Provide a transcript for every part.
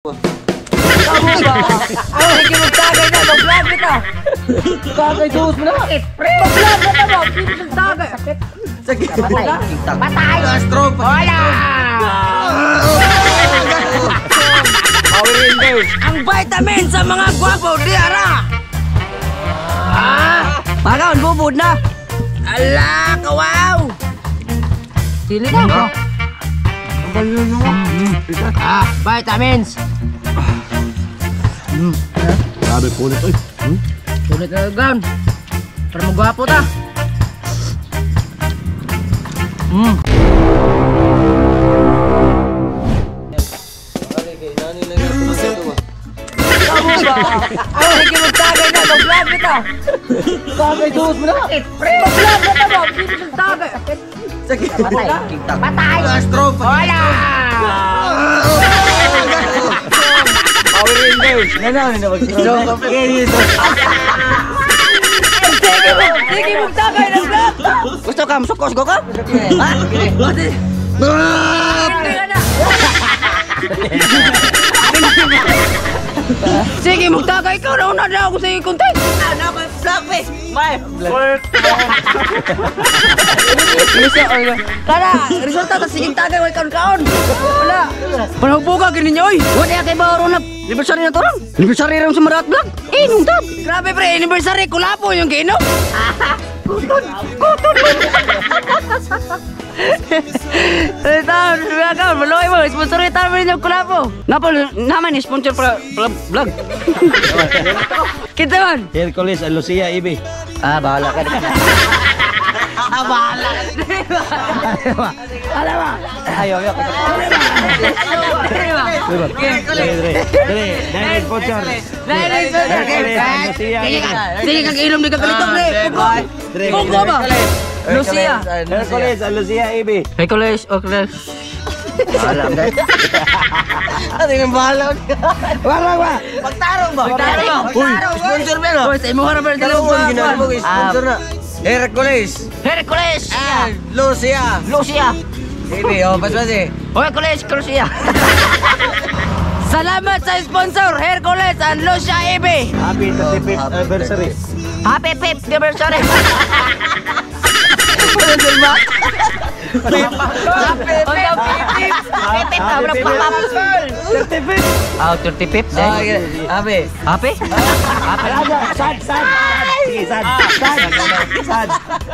Tamo ba? Ay, sige magtagay na, mag-vlog kita. Tagay dos mo na. Mag-vlog na ba? Sige magtagay. Sige. Patay! Strong. Wala! Power Rangers. Ang vitamin sa mga gwapo, di ara! Ah! Pagaon, bubod na. Ala, kawaw! Sili na. Ah, vitamins! Grabe punit oy. Sulit na ground. Para magwapo ta. Tamo ba? Ay, sige magtagay na, mag-vlog kita. Tagay dos mo na. Mag-vlog na ba? Sige magtagay. Sige. Patay! Strong. Wala! Power Rangers. Nana na mag strong. Sige mo, sige magtagay ng vlog. Gusto ka, musukos go ka? Ha? Hindi ka na. Sige, magtagay ka. Nauna na ako sa iyong content. Ano ba vlog eh? May. Tara, resulta ta sige tagay way kaon-kaon. Wala. Panahugbuga gini niyo oy. Wala kay ba na anniversary na to ron? Anniversary ron sa Marat Vlog. Eh, nung tab. Grabe pre, anniversary kulapo yung giinom. Kuton, kuton. Eh, taon, ka, maloy mo, sponsor kita mo yung kulapo. Napol naman ni sponsor para vlog. Kita man. Hercules and Lucia Ibi. Ah, bahala ka. Ah, bahala ka. Alam mo. Ayo, ayo. Dre, dre. Dre, dahil sponsor. Hercules and Lucia Sige Ibi. ka, sige kang ilom di ka kalito pre. Dre, Pugo ba? Lucia. Hercules and Lucia Ibi. Hercules, Hercules. Alam dai. Ano yung bahala? Wala ba? Pagtarong ba? Pagtarong ba? Uy, sponsor ba no? Boy, sa imo harap Dalawang ginano mo sponsor na. Hercules Hercules. and Lucia Lucia. Ibi, oh, pas pas eh. Hercules, Lucia. Salamat sa sponsor Hercules and Lucia Ibi. Happy 35th anniversary. Happy fifth anniversary. Happy fifth, 35th. Ah, 35th. Ah, Happy. Happy? Happy. Sad, sad, sad. Sige, sad. Sad, sad.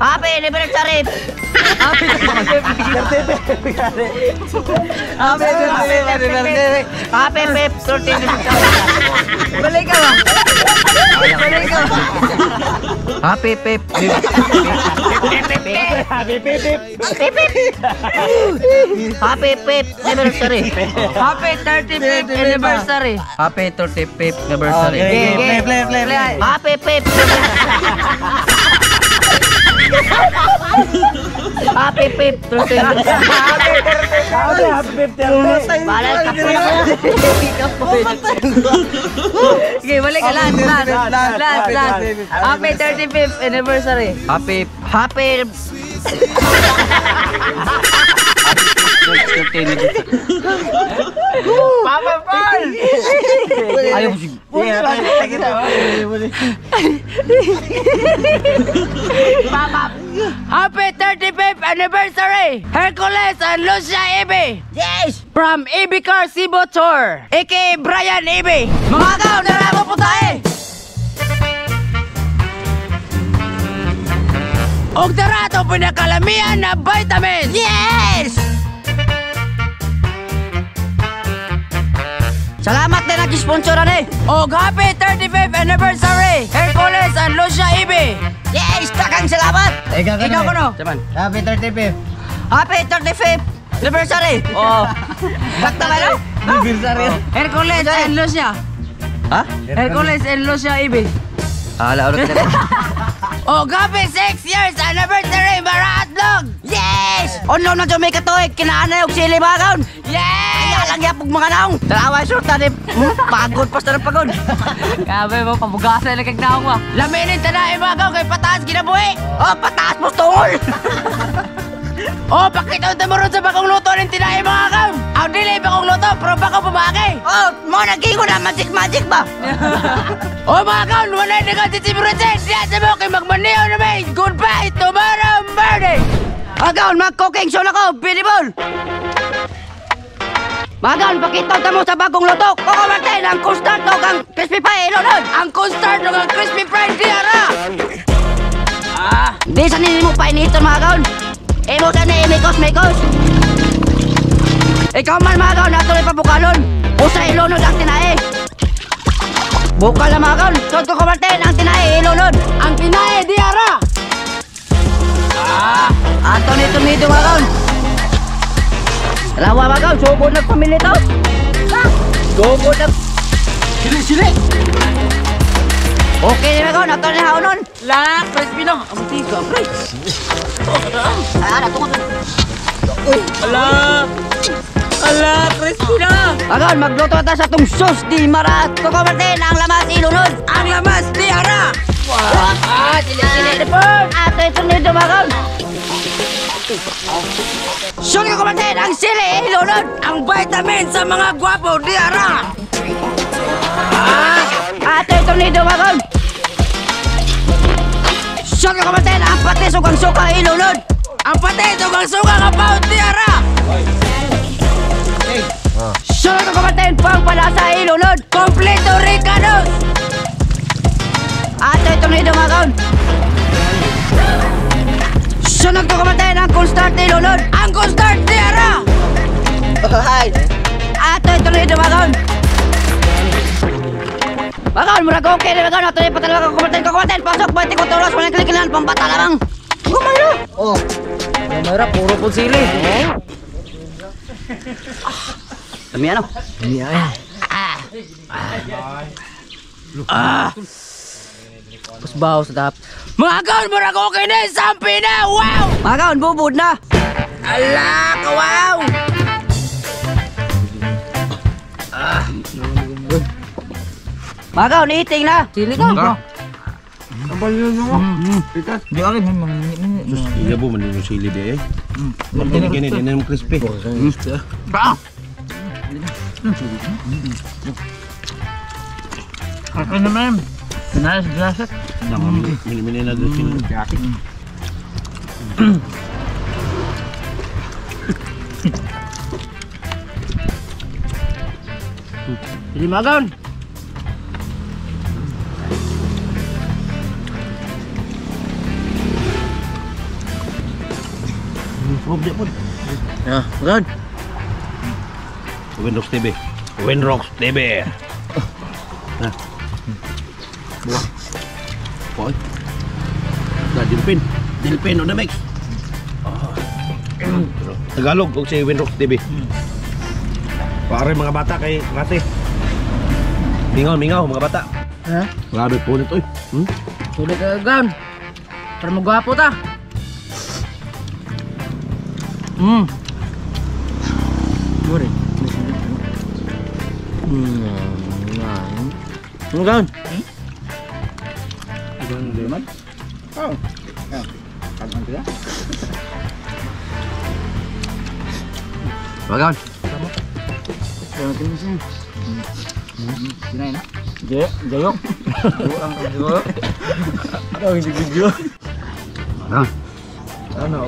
Happy anniversary. Happy 35th. Happy 35th anniversary. Happy fifth anniversary. Balik ka ba? Balik ka ba? Happy fifth. Happy fifth. Happy fifth anniversary. Happy 35th anniversary. Happy 35th anniversary. Okay, play, play, play, play. Happy fifth. Happy fifth. Happy, happy 50th. Balal ka po. Okay, balik ka. Last, last, last, last. Happy 35th anniversary. Happy happy. Papa Paul! Ayaw Happy 35th anniversary! Hercules and Lucia Ibi! Yes! From Ibi Car Cebu Tour, aka Brian Ibi! Mga kaw, naramo po tayo! Og tara ito pinakalamian na vitamins! Yes! Salamat na nag-sponsor eh. Og happy 35th anniversary! Hercules and Lucia Ibi! Yes! Takang salamat! Ikaw ko no? Saman. Happy 35th. Happy 35th anniversary! Oh. Bakta ba no? Anniversary. Hercules and Lucia! Ha? Hercules and Lucia Ibi! Ala, ulit na. Og happy 6 years anniversary Maraat Vlog! Yes! Onlo na Jamaica to eh. Kinaan na yung sili bagaon. Yes! Kaya lang yapog mga naong. Dalawa yung surta ni pagod pa sa pagod. Grabe mo, pabugasan na kag naong ba? Laminin ta na imagaw kay pataas kinabuhi! Oh, pataas mo tungol! Oh, pakita unta mo ron sa bagong luto ng tinae mga kaon. Aw dili bagong luto, pero bagong pamagi. Oh, mo naging ko na magic magic ba? Oh mga kaon, wala na ka titiburutin. Diyan sa mo kay magmaniho na may. Goodbye tomorrow morning. Agaon, mag-cooking show na ko, Bilibol! Magaon, pakita unta mo sa bagong luto. Coco Martin, ang constant o ang crispy pie, ilunod. Ang constant ng ang crispy fried diara. Ah, Di sa nini mo painiton mga kaon. Imo sa ni mikos mikos. Ikaw man mga kaon, ato rin pabukalon. Usa ilunod ang tinae. Bukal na mga kaon. Sod Coco Martin, ang tinae ilunod. Ang tinae diara. Ah, Ato ni tornado mga kaon. Rawa mga kaon, sugod nagpamilya to. Sugod nag... Sili sili. Okay na mga kaon, ato ni haonon. La, crispy no. Ang tiga, pre. Ah, ato ko. Ala. Ala, crispy na. Mga kaon, magluto ta sa tong sauce di marat. Coco Martin, ang lamas ilunod. Ang lamas diara. Ah, sili sili na po. Ato yung tornado mga kaon. Sure Coco Martin, ang sili ilunod. Ang vitamin sa mga gwapo diara. Ah, ato yung tornado mga kaon. Sure Coco Martin, ang patis ug ang suka ilunod. Ang patis ug ang suka kapaw diara. Sure Coco Martin, pang palasa ilunod. Kompleto ricanos. Ato yung tornado mga kaon. Sunog Coco Martin, ang constant ilunod. Ang constant diara. Ato yung tornado mga kaon. Mga kaon, murag okay na mga kaon. Ato yung patalawa Coco Martin. Coco Martin, pasok, 24 oras, walang kalikilan, pambata lamang. Gumay na. Oh. Mayra, puro po sili. Dami ano? Ah. Pusbaw sa tap. Mga kaon, murag okay na, sampi na, wow! Mga kaon, bubod na. Ala, kawaw! Mga kaon, eating na. Sili ka. Sus, iya po, man yung sili di eh. Martin, gini, di na yung crispy. Ba? Mini-mini na doon sili. Sili mga kaon. Ya, Kaon. Winrocks TV. Winrocks TV. Nah. Buah. Boy. Nah, Delpin. Delpin on the mix. Ah. Tagalog og si Winrocks TV. Pare mga bata kay klase. Mingaw, mingaw mga bata. Ha? Grabe po nito eh. Sulit ka kaon. Para magwapo ta. Bore. Ano kaon? Mga kaon. Ah. Ano?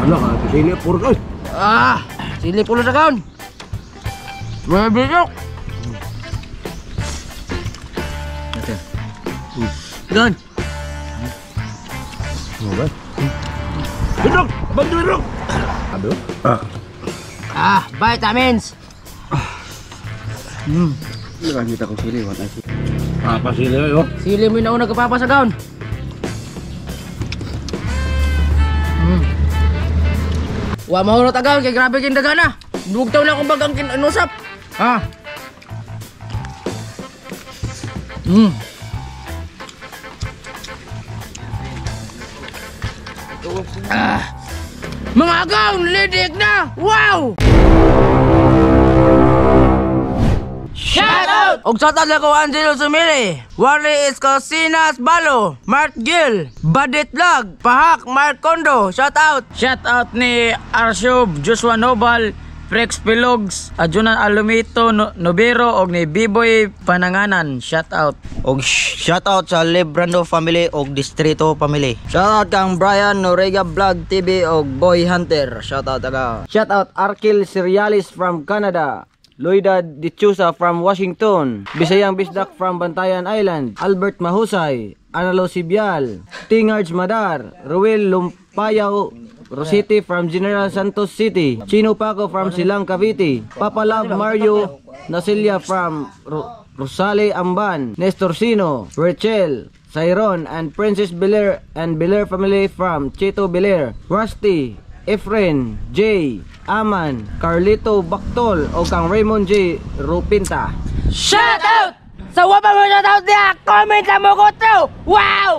Ano ka? Sili puro oy. Ah, sili pulo sa kaon. Grabe yok. Kaon. Ano ba? Winrock! Abang Winrock! Ano? Ah. Ah, vitamins. Ah, pasili oy oh. Sili mo yung nauna kapapa sa kaon. Wa mahurot agaw kay grabe kin dagana. Bugtaw na akong bagang kinusap. Ha. Ah. Mga agaw, lidik na! Wow! Shout out! Og shout out ko Angelo Sumili, Wally Escosinas Balo, Mark Gil, Badit Vlog, Pahak Mark Kondo, shout out. Shout out ni Arshob, Joshua Nobal, Prex Pilogs, Adjunan Alumito no Nobero og ni Biboy Pananganan. Shout out. Og shout out sa Lebrando family og Distrito family. Shout out kang Brian Norega Vlog TV og Boy Hunter. Shout out taga. Shout out Arkil Serialis from Canada. Loida Dichusa from Washington. Bisayang Bisdak from Bantayan Island. Albert Mahusay. Analo Sibial. Tingards Madar. Ruel Lumpayaw Rositi from General Santos City. Chino Paco from Silang, Cavite. Papa Love Mario Nasilia from Rosale Amban. Nestor Sino. Rachel Sayron and Princess Belair and Belair family from Chito Belair. Rusty Efren, J, Aman, Carlito Bactol o kang Raymond J. Rupinta. Shout out! Sa wapa mo shout out niya, comment lang mo ko. Wow!